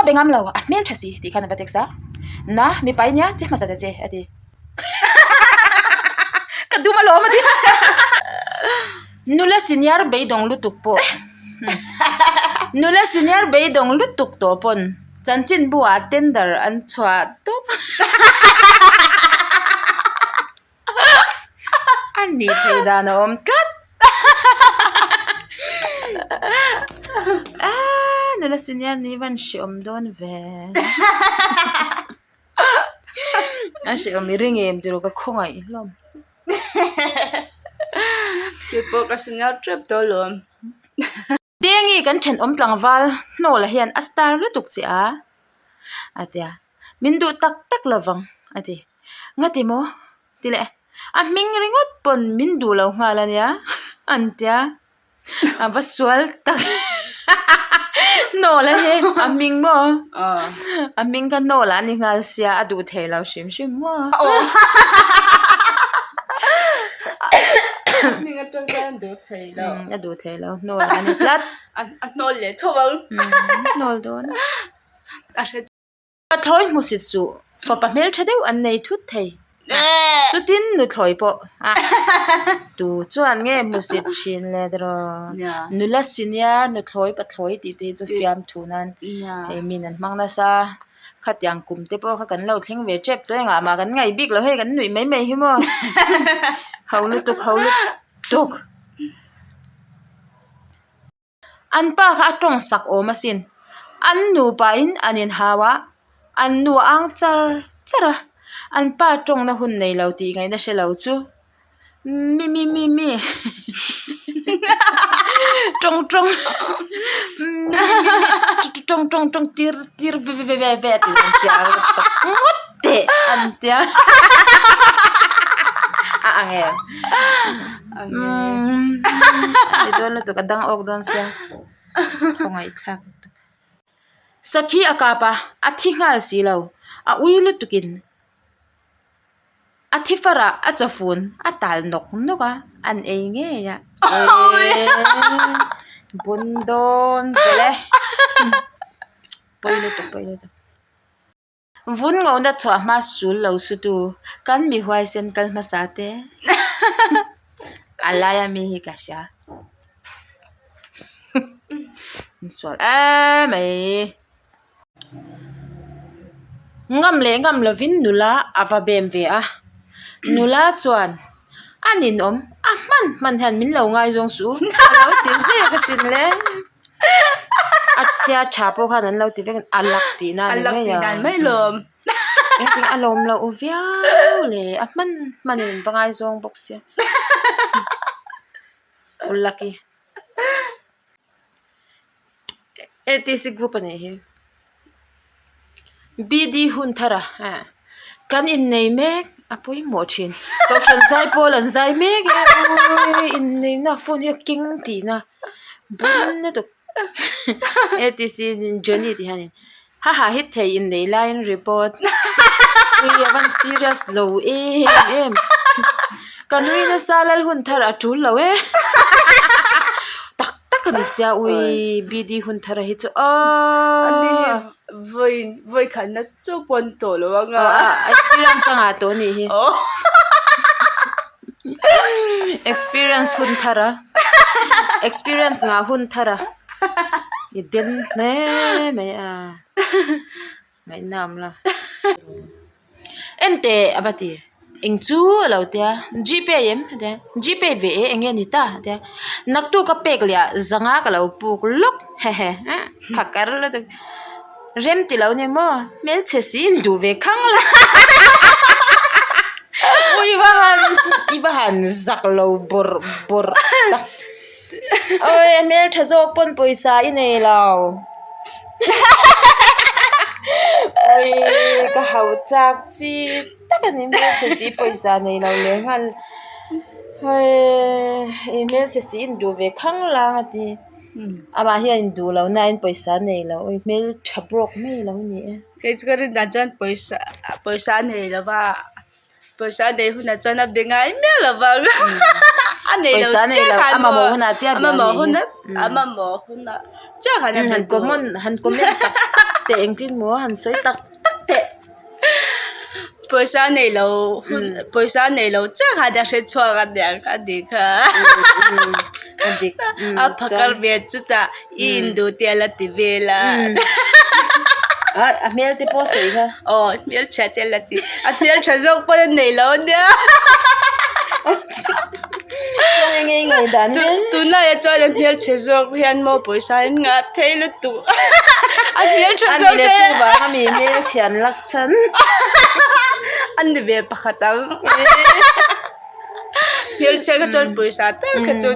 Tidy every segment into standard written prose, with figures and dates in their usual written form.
Ka pe ngam lo, a hmel tha si tih khan a va text a. Na, mipa i nia, che hmasa ta che a ti. Ka dum alawm a ti. Nula senior beidawng lutuk pawh Nula senior beidawng lutuk tawh pawn chanchinbu ah tender an chhuah tawp. A nih theih dan a awm tlat. Aaa nula senior nih van hreawm dawn ve. A hreawm i ring em tiraw ka khawngaih hlawm. Keipawh ka senior tep tawh alawm. Dengi kan thenawm tlangval hnawla hian a star lutuk che a a tia min duh tak tak lovang a ti ngati maw ti leh a hming ringawt pawn min duh lo nghal a nia an tia a va sual tak hnawla hi a hming maw a hming kha hnawla a ni nghal sia a duh thei lo hrim hrim maw. Hming atang khan a duh thei lo. A duh thei lo hnawl a ni tlat. A hnawl leh tho ang. Hnawl dawn. A hre. Pathlawi hmusit suh fapa hmeltha deuh an nei thut thei. Chutin nuthlawi pawh tu chuan nge hmusit thin le tiraw. Nula senior nuthlawi pathlawi tih te hi chu fiamthu nan hei min an hmang nasa. Khatiang kum te pawh kha kan lo thleng ve tep tawh engah mah kan ngaih bik lo hei kan nuih mai mai hi maw ho lutuk ho lutuk an pa kha a tawng sak awm asin an nupa in an inhau a an nu a ang char char a an pa tawngna hun nei lo tih ngaihna hre lo chu. Mi mi mi mi tawng tawng mi mi mi tawng tawng tawng tir tir ve ve ve ve tih an tia tak ngawt teh an tia a ang em umm ni dawn lutuk a dang awk dawn sia khawngaihthlak sakhi a kap a a thi nghal si lo a ui lutuk in. A thi farah a chawfun a tal nawk nawk a, an ei ngei a. Bun dawn belh e. Pawi lutuk pawi lutuk. Vun ngona chhuah hma sul lo su tu kan mi huaisen kal hmasa te. A laia mi hi ka hria. Insual em mai. Ngam leh ngam lovin nula a va bem ve a, nula chuan a ninawm a hman hman hian min lo ngaizawng suh u a lo ti zek asin le a chhia tha pawh khan an lo ti vek a lak tihna a ni mai a engtin a lawm loh viau le a hman hman in va ngaizawng bawk sia u lucky. Atc group a nih hi bd hun thar a eh kan innei mek a pawimawh thin kohhran zai pawl an zai mek e awii inneihna phone hi a keng tihna bun lutuk atc johnny tih hianin haha hit thei inneih laiin report ui a van serious lo em em ka nui nasa lal hun thar a tul lo e tak tak a ni sia ui bd hun thar a hi chu aww vawi khatna chauh pawh an tawh lo ang a experience a ngah tawh a nih hi experience hun thar a experience ngah hun thar a i den hle mai a ngaihna awm lo enteh a va ti eng chu a lo tia g pay em a tia g pay ve e eng nge ni ta a tia naktuk ka pek leh ah zanga ka lo puk lawk hehe phakar lutuk rem ti lo ni maw hmelchhe si in duh ve khang la ui va han i va han zak lo bawrh bawrh tak awi a hmeltha zawk pawn pawisa i nei lo ui ka hauh chak chi tak a ni hmelchhe si pawisa nei lo leh nghal i hmelchhe si in duh ve khang lang a ti. Amah hian in duh loh nain pawisa a nei lo ui hmeltha bawk mai lo ni e. Kei chu ka rin dan chuan pawisa pawisa a nei lo va pawisa a nei hunah chuan a be ngai miah lo vang. A nei lo Pawisa a nei chiah lo, khan a mamawh hunah chiah a bia a mamawh nih hi. hunah a mamawh hunah chiah khan a Han be duh. comment han comment tak tak teh engtin maw han sawi tak tak teh. Pawisa a nei lo hun pawisa a nei lo chiah khan a hre chhuak a niang a nih kha. A dik A phakar ve chutah i induh te a la ti vel a. A a hmel te pawh sawi kha. Aw hmel chhia te a la ti a hmel tha zawk pawn a nei lo ania. Chuan eng nge i ngaihdan nen? Tunlaiah chuan a hmel chhe zawk hian maw pawisa in ngah thei lutuk a hmel tha zawk te. A ni leh chuvang a mi hmel chhian lak chhan. A ni ve pakhat ang. Hmel chhia kha chuan pawisa tal kha chu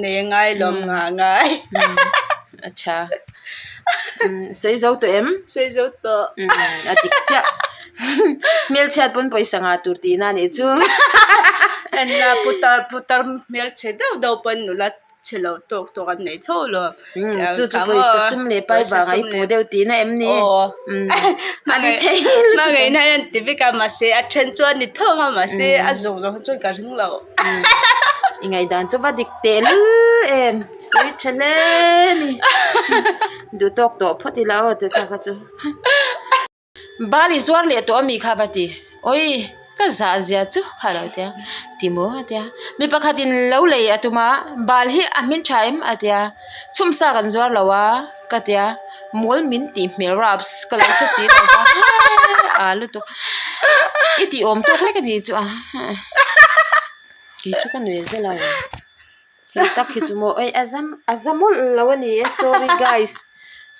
nei a ngai lo ngah ngai. A tha. Sawi zo tawh em? Sawi zo tawh. A dik chiah. Hmelchhiat pawn pawisa ngah tur tihna a nih chu. Enla putar putar hmelchhe deuh deuh pawn nula chhe lo tawk tawk an nei tho lo. Chu chu pawisa sum leh pai vanga i puh deuh tihna em ni? A ni thei lutuk. Hmangaihna hian ti vek a mahse a then chu a ni tho ang a mahse a zawng zawng hi chuan ka ring lo. I ngaihdan chu va dik teh lul em sawi tha hle ni duh tawk tawh phawt ila aw tih kha kha chu bal i zuar leh tawh ami kha va ti awi ka zah zia chu kha lo tia ti maw a tia mi pakhat in lo lei a tum a bal hi a hmin tha em a tia chhumsa kan zuar lo a ka tia mawl min tih hmel raps ka lo hre si lo va a lutuk i tih awm tawk lek a nih chu a kei chu ka nuih zel lo hei tak hi chu maw ei a zam a za mawlh lo a ni e sorry guys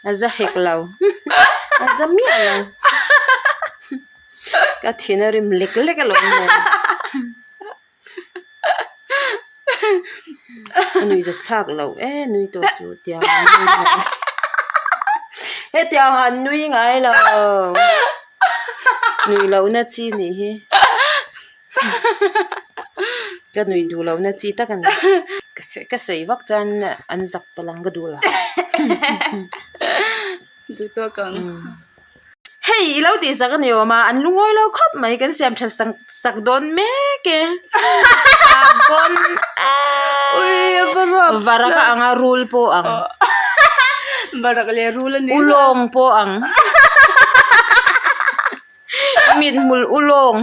a za hek lo a za miah lo ka thin a rim lek lek alawm le. A nui za thlak lo e nui tawh chu tiang an nui ngai lo hetiang an nui ngai lo nui lohna chi nih hi ka nui duh lohna chi tak a ni ka sawi vak chuan an zak palh ang ka duh lo. Duh tawk ang. Hei i lo tih sak a ni awm a, an lungawi lo khawp mai kan siam tha sak sak dawn mek e. A bawn e. Varak a ang a rul pawh ang. Varak leh rul a ni. Ulawng pawh ang. Mithmul ulawng.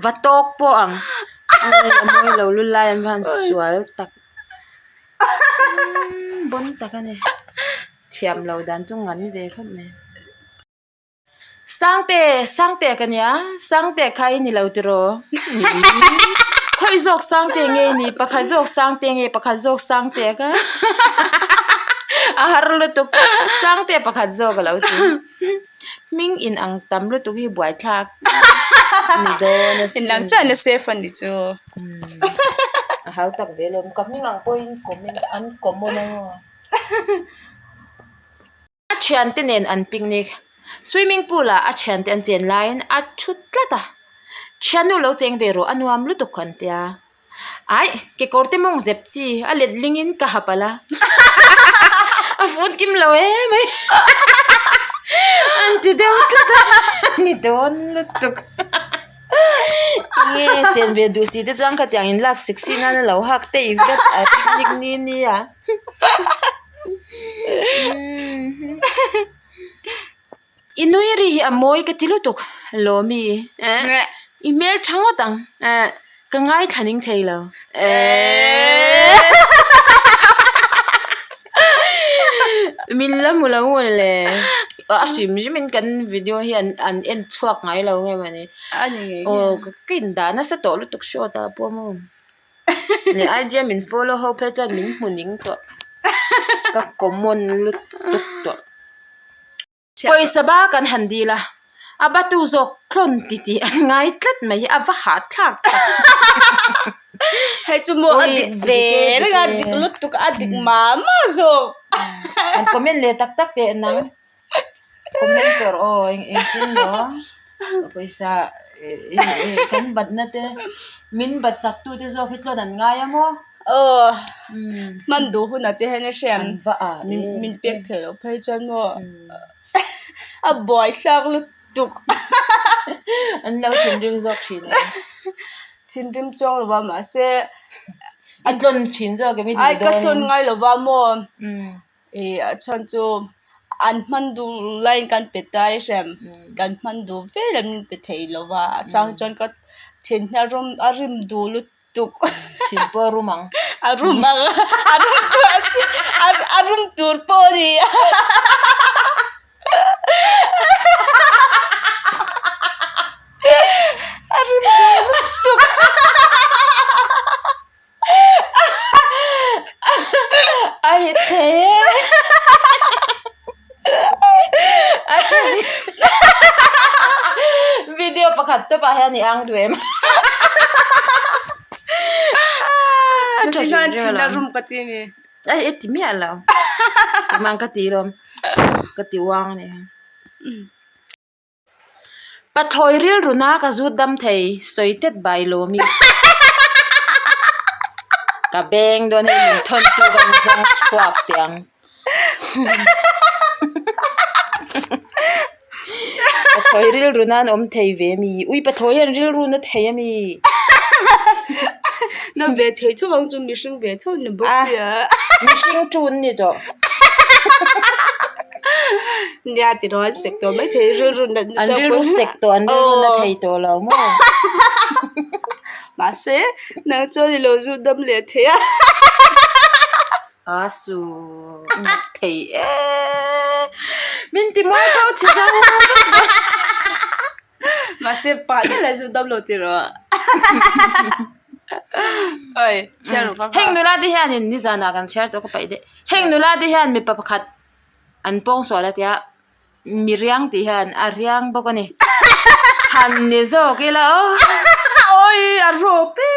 Va tawk pawh ang. A mawi lo lul lai an va han sual tak. Bawn tak a ni. Thiam lo dan chu ngan ve khawp mai. Sangte Sangte ka nia Sangte kha i ni lo tiraw khawi zawk Sangte nge i nih pakhat zawk Sangte nge pakhat zawk Sangte ka a har lutuk Sangte pakhat zawk a lo ti. Hming in ang tam lutuk hi buaithlak ni dawn asin. Inlang chiah na safe a ni chu. A hau tak ve lawm. Ka hming ang pawhin comment an common a maw. A thiante nen an picnic. Swimming pool ah a thiante an chen laiin a thu tlat a. Thiannu lo cheng ve rawh a nuam lutuk an tia. Aih, kekawr te mawng zep chi a let lingin ka ha palh a. A fut kim lo em mai. An ti deuh tlat a, ni dawn lutuk. Enge chen ve duh si te chuan khatiang in lak sek si nan a lo hak tei vet a picnic ni ni a. I nui ri hi a mawi ka ti lutuk Lawmi eh i hmel tha ngawt ang eh ka ngaithla ning thei lo eh min la hmu lo maw le a hrim hrim in kan video hi an an en chhuak ngai lo nge mawni aw ka indah nasa tawh lutuk short ah pawh maw. Leh IG a min follow ho phei chuan min hmu ning tawh ka common lutuk tawh. Pawisa ba kan han dil a, a batu zawk tlawn ti tih an ngai tlat mai hi a va hahthlak tak. Hei chu maw a dik ve reng a, dik lutuk a dik mah mah zawk. An comment leh tak tak teh nang. Comment tur aw eng engtin maw pawisa kan batna te min bat sak tu te zawk hi tlawn an ngai a maw. Aw hman duh hunah te hian a hriat An va ah min min pek theih loh phei chuan maw a buai thlak lutuk an lo thinrim zawk thin e. Thinrim chuang lo va mahse I tlawn thin zawk em i duh Ai ka dawn tlawn in. ngai lo va maw ih a chhan chu an hman duh laiin kan pe ta i hrem kan hman duh vel em min pe thei lo va a chang chuan ka thin hi a rum a rim duh lutuk. Thin pawh a rum ang. A rum ang a rum tur a rum tur pawh a ni. A rim duh lutuk. A hit thei e. A tha Video pakhat tawpah hian i ang duh em? A tha thin a rum ka ti a ni. Ai e ti miah lo. Tumah ka ti lawm. Ka ti uang a ni. Pathlawi rilru na ka zut dam thei sawi tet bai lo mi. Ka beng dawn hei min thawn tu ka in zawng chhuak teh ang. Pathlawi rilru nan awm thei ve mi. Ui pathlawi hian rilru na thei a mi. Na ve thei tho ang chu mihring ve tho ni bawk sia. Mihring tun ni tawh. Nia ti rawh an sek tawh mai thei rilru nat An rilru sek tawh an rilru na thei tawh lo maw. Mahse nang chuan i lo zu dam leh thei a. A su ngawt thei e. Min ti mawi pawh chhe zo Mahse pa deuh lah zu dam lo ti rawh. Oi chhiar ru kha. Heng nula te hianin nizanah kan chhiar tawh ka paih daih. Heng nula te hian mipa pakhat an pawng sual a tia mi riang tih hian a riang bawk a ni. Han ni zawk ila aw. Oi a rawp e.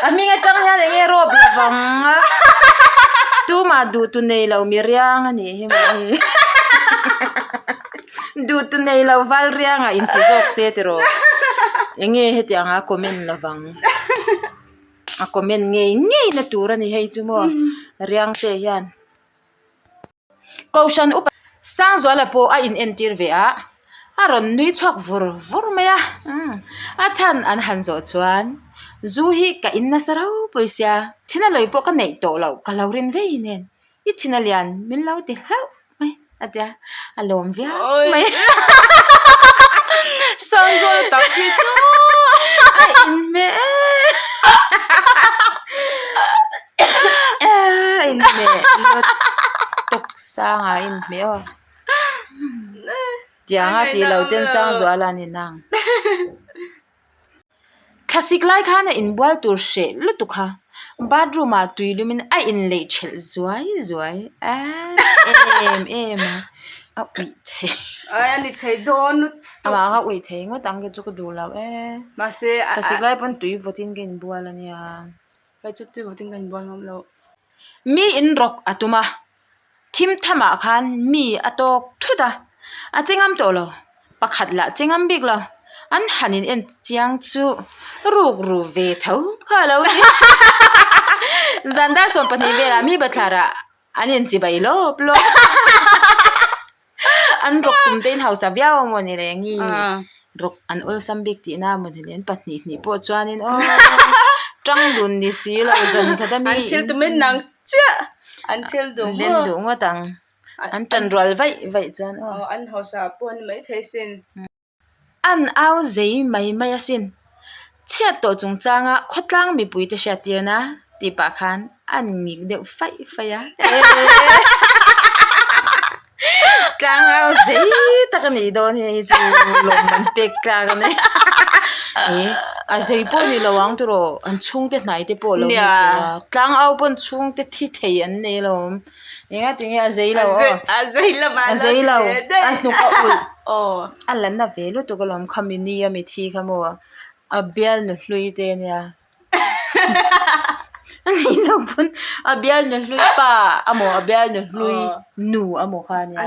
A hming atang hian eng nge rawp lo vang a tumah duh tu nei lo mi riang a nih hi mah hi duh tu nei lo val riang ah inti zawk se tiraw eng nge hetiang a comment lo vang a comment ngei ngei na tur a ni hei chu maw riang te hian. Kohhran upa Sangzuala pawh a inentir ve a, a rawn nui chhuak vur vur mai a, a chhan an han zawh chuan zu hi ka in nasa ropui sia, thina lawi pawh ka neih tawh loh ka lo rin vei nen, i thina lian min lo ti hlauh mai a tia, a lawm viau mai. Sangzuala tak hi chu a inhmeh em. A inhmeh lut tawk sang ah a inhmeh aw tiang a tih loh ten Sangzuala a ni nang thlasik lai khan a inbual tur hreh lutuk kha bathroom ah tui lum in a inleih thelh zuai zuai em em a a uih thei a ni thei dawn lutuk amah kha uih thei ngawt ang chu ka duh lo e mahse thlasik lai pawn tui vawt in ka inbual a nia. Hei chu tui vawtin ka inbual ngam lo. Mi in rawk a tum a, thim thamah khan mi a tawk thut a, a che ngam tawh lo, pakhat lah che ngam bik lo, an han in en chiang chu ruk ru ve tho kha a lo ni. Zan dar 12 velah mi bathlar ah an in chibai lawp lawp. An rawk tum te in hausa viau a maw ni le ngi rawk an awlsam bik tihna a maw ni le an pahnih hnih pawh chuanin aw tang dun ni si lo zan khat a mi An thil tum in nang chiah an thil duh maw an duh ngawt ang an tan rual vaih vaih chuan aw an hausa pawh a ni maithei sin. An au zei mai mai asin. Chhiat tawh chungchanga khawtlang mipuite hriattirna tih pah khan an ngik deuh faih faih a. Tlang au zei tak a nih dawn hi hei chu lawmman pek tlak a ni. E a zei pawh ni lo ang tiraw an chhungte hnai te pawh lo ni thei a. Tlang au pawn chhungte thi thei an nei alawm. Enga tinge a zei lo aw. A zei lo A zei lo. A hnuk a ulh. A la na ve lutuk alawm khami ni a mithi kha maw. A bialnu hlui te ania. A nih loh pawn a bialnu hlui pa amaw a bialnu hlui nu amaw kha ania.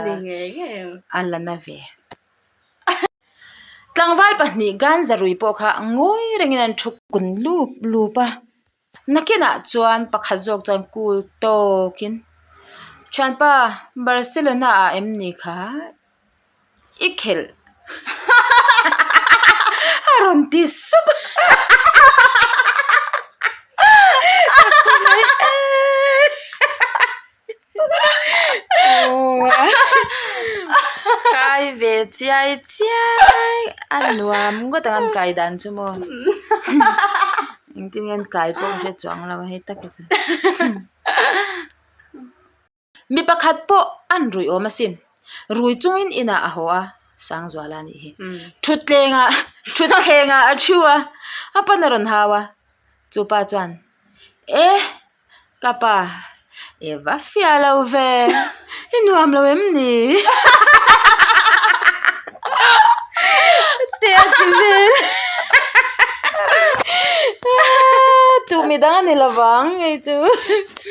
A la na ve. Tlangval pahnih Ganzarui pawh kha ngawi rengin an thu kun lup lup a. Nakinah chuan pakhat zawk chuan cool tawkin, Thianpa, Barcelona ah em ni kha i khelh? A rawn ti sup a. Kai ve chiai chiai a nuam ngawt ang an kai dan chu maw engtin nge an kai pawh ka hre chuang lo a hei tak hi chu mi pakhat pawh an ruih awm asin rui chungin inah a haw a Sangzuala anih hi thutthleng ah thutthleng ah a thu a a pan a rawn hau a chupa chuan e. Ka pa, I va fiah lo ve, i nuam lo em ni? Te a ti vel. Tu mi dang a ni lo vang hei chu.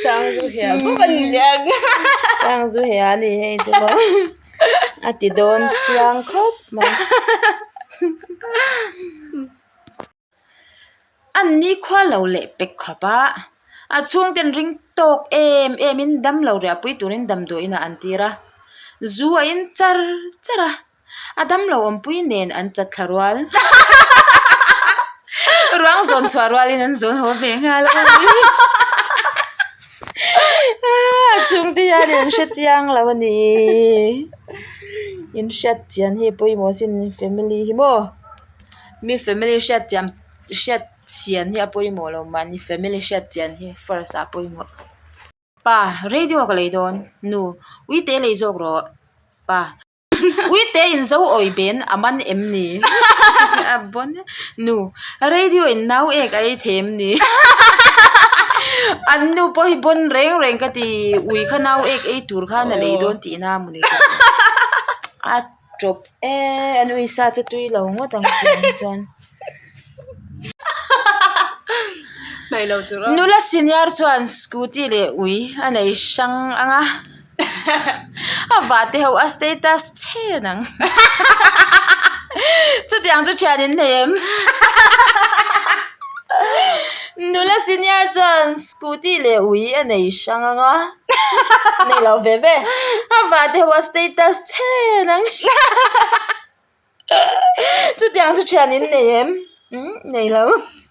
Sangzuhia bawk a ni leh ang. Sangzuhia a ni hei chu maw. A ti dawn chiang khawp mai. An nikhua lo leh pek khawp a, a chhungten ring tawk em em in dam lo riahpui turin damdawiin ah an tir a, zu a in char char a, a dam lo awmpui nen an chat thla rual ruang zawn chhuah rualin an zawn haw ve nghal a a chhungte hian an hre chiang lo a ni in hriat chian hi a pawimawh sin family hi maw. Mi family hriat chian hriat chian hi a pawimawh lo mahni family hriat chian hi first ah a pawimawh. Pa radio ka lei dawn nu uite lei zawk rawh pa uite in zo awi ben a man em ni a bawn nu radio in nau ek a ei thei em ni an nu pawh hi bawn reng reng ka ti ui kha nau ek ei tur khan a lei dawn tihna a mawni a. Tawp e an uisa chu tui lo ngawt ang tiang chuan. Nula senior chuan scooty leh ui a nei hrang ang a, a vah te ho a status chhen ang. Chutiang chu thian in nei em? Nula senior chuan scooty leh ui a nei hrang ang a. Nei lo ve ve. A vah te ho a status chhen ang. Chutiang chu thian in nei em? Umm nei lo.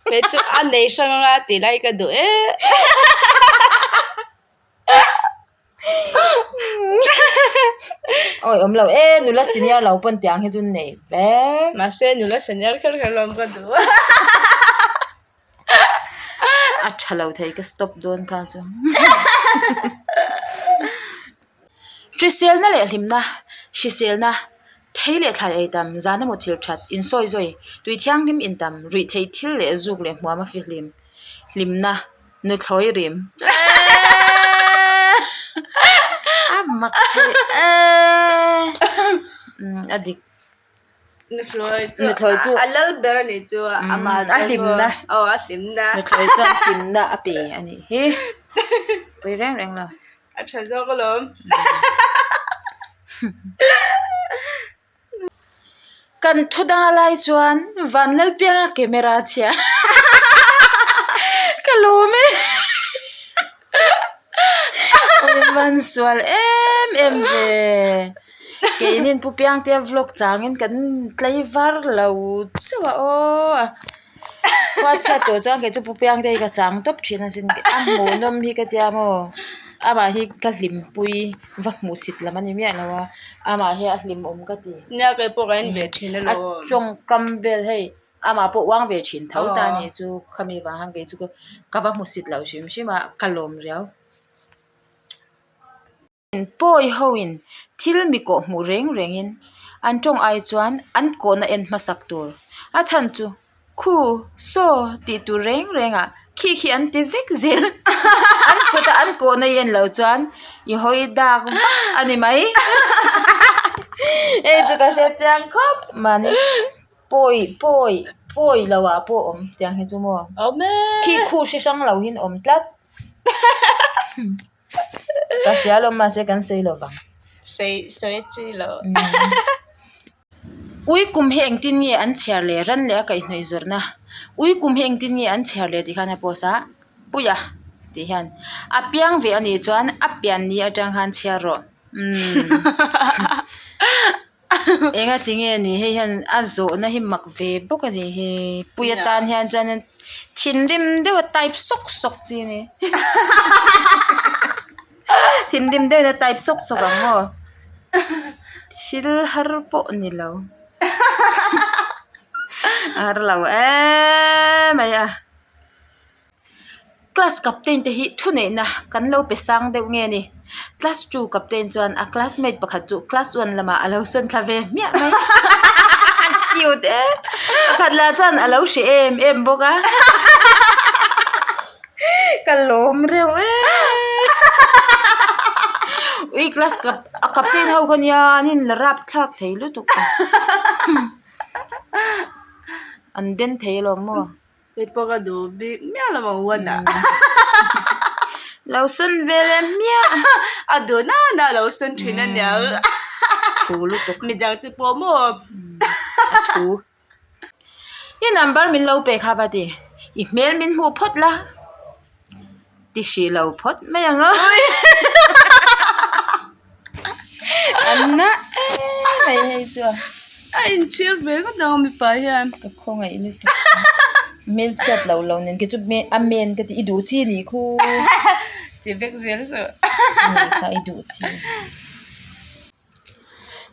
Kei chu a nei hrang anga tih lai ka duh e. Awi awm lo e nula senior lo pawn tiang hi chu nei ve. Mahse nula senior kher kher lo awm ka duh. A tha lo thei ka stop dawn kha chu. Hriselna leh hlimna, hriselna, thei leh thlai ei tam, zan emaw thil that, insawi zawi, tui thianghlim in tam, ruih theih thil leh zuk leh hmuam a fihlim, hlimna, nuthlawi rim. A mak thei e, a dik. Nuthlawi chu a lal ber a nih chu amah a hlimna aw a hlimna nuthlawi chuan hlimna a pe a nih hi pawi reng reng lo a tha zawk alawm kan thu dang a lai chuan Vanlalpianga camera chhia ka lawm e. Awi van sual em em ve keinin pu piangte vlog changin kan tlei var lo chauh a aw khua chhiat tawh chuan kei chu pu piangte hi ka chang tawp thin asin a hmuhnawm hi ka tia maw amah hi ka hlimpui va hmuhsit lam a ni miah lo a amah hi a hlimawm ka ti nia kei pawh ka en ve thin alawm a tawngkam vel hei. Amah pawh uang ve thin tho ta a nih chu khami vang khan kei chu ka va hmusit loh hrim hrim a ka lawm riau. Pawi ho in thil mi kawh hmuh reng reng in an tawng ai chuan an kawhna en hmasak tur a chhan chu khu saw tih tur reng reng ah khi khi an ti vek zel an kut a an kawhna i en loh chuan i hawi dak vak a ni mai hei chu ka hre chiang khawp mahni. Pawi pawi pawi lo ah pawh awm tiang hi chu maw Awm e khi khu hre hrang lo hian awm tlat ka hria lo mahse kan sawi lo vang sawi sawi chi lo ui kum hi engtin nge an chhiar leh ran leh a kaihhnawih zawrhna ui kum hi engtin nge an chhiar leh tih khan a post a puia tih hian a piang ve anih chuan a pian ni atang khan chhiar rawh umm. Enga tinge ni hei hian a zawhna hi mak ve bawk a ni hi pui atan hian chuan thinrim deuha type sawk sawk chi a ni thinrim deuhin a type sawk sawk ang maw thil har pawh ni lo a har lo emai a. Class captain te hi thuneihna kan lo pe sang deuh nge ni class two captain chuan a classmate pakhat chu class one lamah a lo sawn thla ve hmiah mai cute e pakhat lah chuan a lo hreh em em bawk a ka lawm reuh e ui class cap a captain ho kha nia an in la rap thlak thei lutuk a an den thei alawm maw. Hei pawh ka duh bik miah lo ang huan ah. Lo sawn ve leh hmiah. A duh na na lo sawn thin a niang. Thu lutuk. Midang te pawh maw. A thu. I number min lo pe kha va ti. I hmel min hmuh phawt la. Ti hrih lo phawt mai ang aw. An na em mai hei chu a. A inchhir ve ngawt ang mipa hian. Ka khawngaih lutuk. Hmel chhiat lo lo nen kei chu a men ka ti i duh chi ni khu. Ti vek zel suh. Ni kha i duh chi.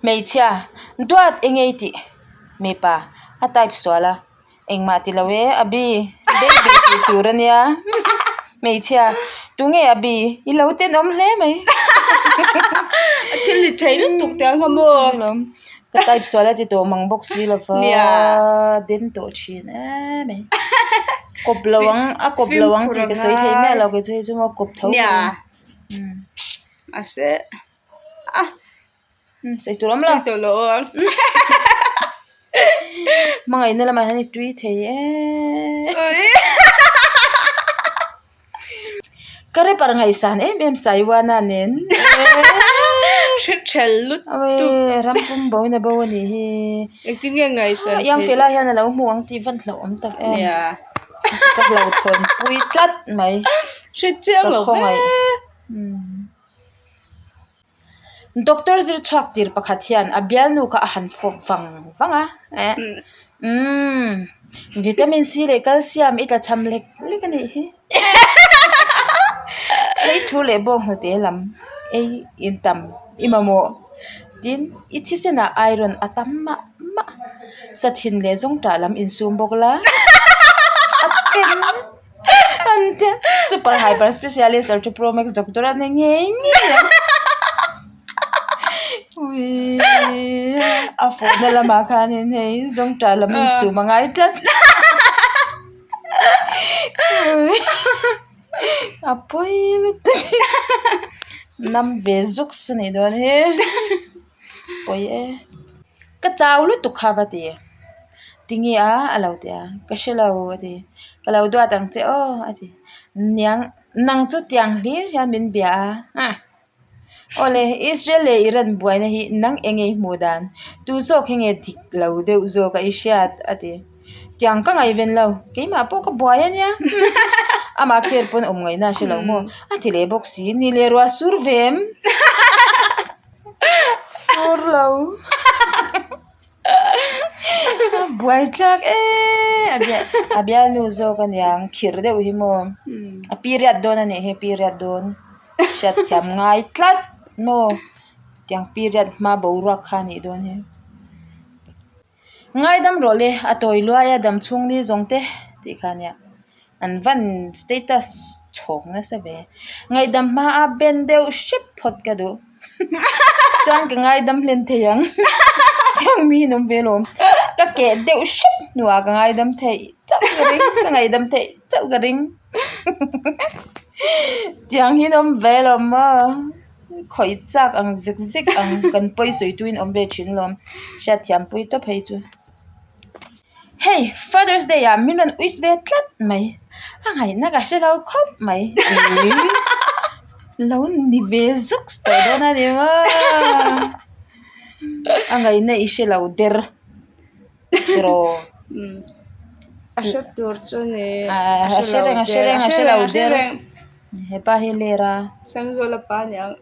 Hmeichhia, Duat eng ei tih? Mipa, A type sual a, engmah ti lo e, Abi, baby tih tur a nia. Hmeichhia, Tunge Abi? I lo tenawm hle mai. A thil ni thei lutuk te ang kha maw? Ka type sual a ti tawh mang bawk si lo va, den tawh thin em mai. Kawp lo ang, a kawp lo ang tih ka sawi thei miah lo kei chu hei chu maw kawp tho. Nia. Mahse. Ah Sawi tur awm lo. Sawi tawh lo aw. Hmangaihna lamah hian i tui thei em. Ka rapper ngaihsan em em Saiwana nen. Hre ṭhel lutuk. Ram pum bo in a bo a nih hi. Engtin nge ngaihsan theih. Iang fela hian a lo hmu ang tih van hlauhawm tak em. Nia. Ka hlauhthawn pui tlat mai. Hre chiang lo ve. Doctor zir chhuak tir pakhat hian a bialnu kha a han fawp vang vang a eh umm vitamin C leh calcium i tla cham lek lek a nih hi thei thu leh bawng hnute lam ei in tam i mamawh tin i thisen ah iron a tam mah mah sathin leh zawngtah lam insum bawk la a ten. An tia super hyper specialist or chu pro max doctor a ni ngei ngei ang uii a fawhna lamah khanin hei zawngṭah lam insum a ngai tlat a pawi lutuk nam ve zuks a nih dawn hi pawi e ka chau lutuk kha va ti. Tinge a a lo ti a ka hre lo a ti ka lo duat ang che aw a ti niang nang chu tiang hlir hian min bia a awle Israel leh Iran buaina hi nang eng nge i hmuh dan tu zawk hi nge dik lo deuh zawk a i hriat a ti tiang ka ngaihven lo keimah pawh ka buai a nia amah kher pawn awm ngaihna a hre lo maw a ti leh bawk si ni leh ruah sur ve em sur lo. Buai tlak e a bialnu zawk a niang khirh deuh hi maw a period dawn a nih hi period dawn hriatthiam ngai tlat maw tiang period hma boruak kha a nih dawn hi ngaidam rawh le a tawi luai a dam chhung ni zawng te tih kha a nia an van status chhawk nasa ve ngaihdam hma a ben deuh hrep phawt ka duh chuan ka ngaidam hlen thei ang tiang mi in awm ve alawm ka keh deuh hrep hnuah ka ngaidam theih chauh ka ring ka ngaihdam theih chauh ka ring tiang hi an awm ve alawm maw khawih chak ang zek zek ang kan pawi sawi tuin awm ve thin alawm hriatthiam pui tawp phei chu. Hei Father's Day ah min rawn wish ve tlat mai a ngaihna ka hre lo khawp mai lo ni ve zuk tawh dawn a ni maw a ngaihna i hre lo der tiraw a hre tur chu ni a hre reng a hre reng a hre lo der hepa hi ler a Sangzuala pa aniang.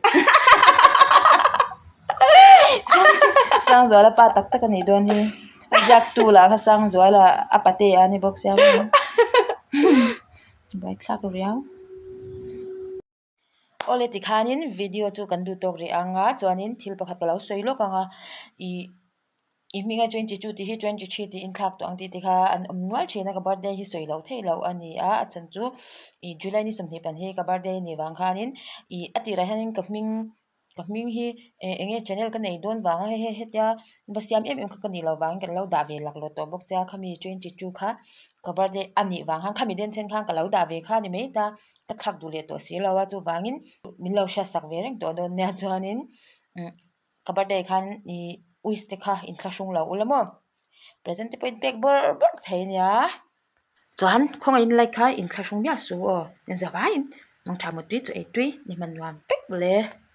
Sangzuala pa tak tak a nih dawn hi. A ziaktu lah kha Sangzuala a pate a ni bawk sia maw. Buaithlak riau. Awle tikhanin video chu kan duh tawk rih ang a chuanin thil pakhat ka lo sawi lawk ang a ih i hminga 22 tih hi 23 tiin thlak tawh ang tih te kha an awm nual thin a ka birthday hi sawi loh theih loh a ni a a chhan chu ih July ni 20 pan hi ka birthday a nih vang khanin ih a tirah hianin ka hming ka hming hi eh eng nge channel ka nei dawn vang a hei hei hetia va siam em em kha ka nih loh vangin kan lo dah ve laklawh tawh bawk sia khami 22 kha ka birthday a nih vang khan khami den chen khan ka lo dah ve kha a ni mai ta ka thlak duh leh tawh si lo a chuvangin min lo hriat sak ve reng tawh dawn nia chuanin umm ka birthday khan ih wish te kha inthlahrung lo ula maw present te pawh in pek bawrh bawrh thei a nia chuan khawngaihin like kha inthlahrung miah suh aw in zavaiin mangtha mutui chu ei tui ni hman nuam vek le.